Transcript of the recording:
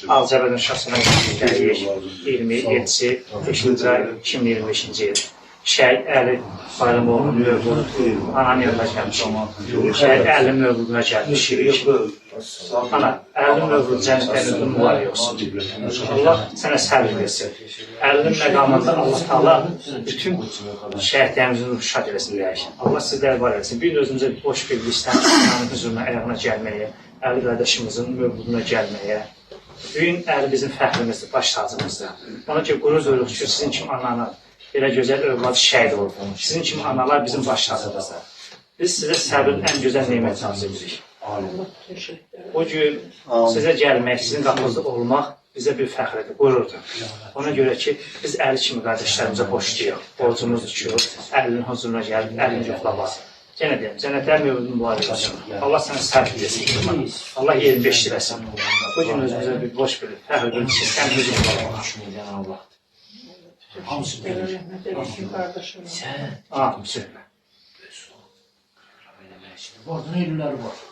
Ağcabədən Şahsına gəlirik. 27-si 5-ci ay 2025-ci il. Şəhid Əli Bayramoğlu mövlud ananın yanına gəlmişik. Şəhid Əli mövluduna gəlmişik. Ana, Əlinin mövlud cənnətdə mübarək olsun. Allah sənə səbir versin. Əlinin məqamında Allah Taala bütün şəhidlərimizin ruhu şad eləsin deyək. Allah sizləri var eləsin. Bir özümüzə boş bir listən ananın hüzuruna, ayağına gəlməyə, Əli qardaşımızın mövluduna gəlməyə. Bu gün Əli bizim fəxrimizdir, baş tacımızdır. Ona ki, qürur duyuruq ki, sizin kimi ananın belə gözəl övladı şəhid oldu. Sizin kimi analar bizim baş tacımızdır. Biz sizə səbrin ən gözəl nemətini arzu edirik. Bu gün sizə gəlmək, sizin qapınızda olmaq bizə bir fəxrdir, qürurdur. Ona görə ki, biz Əli kimi qardaşlarımıza borcluyuq. Borcumuzdur ki, Əlinin huzuruna gəlib, əlini yoxlamaq. Yenə deyirəm, cənnətlər mövludun mübarək olsun. Allah sənə səbr versin. Allah 25 eləsin. Bu gün özümüzə bir boş bir fəxr bildik ki, sən huzurunda olmaq. Allah. Hamısı bilir. Rəhmət eləsin qardaşıma. Sən Amin. Vardı, nə elləri var.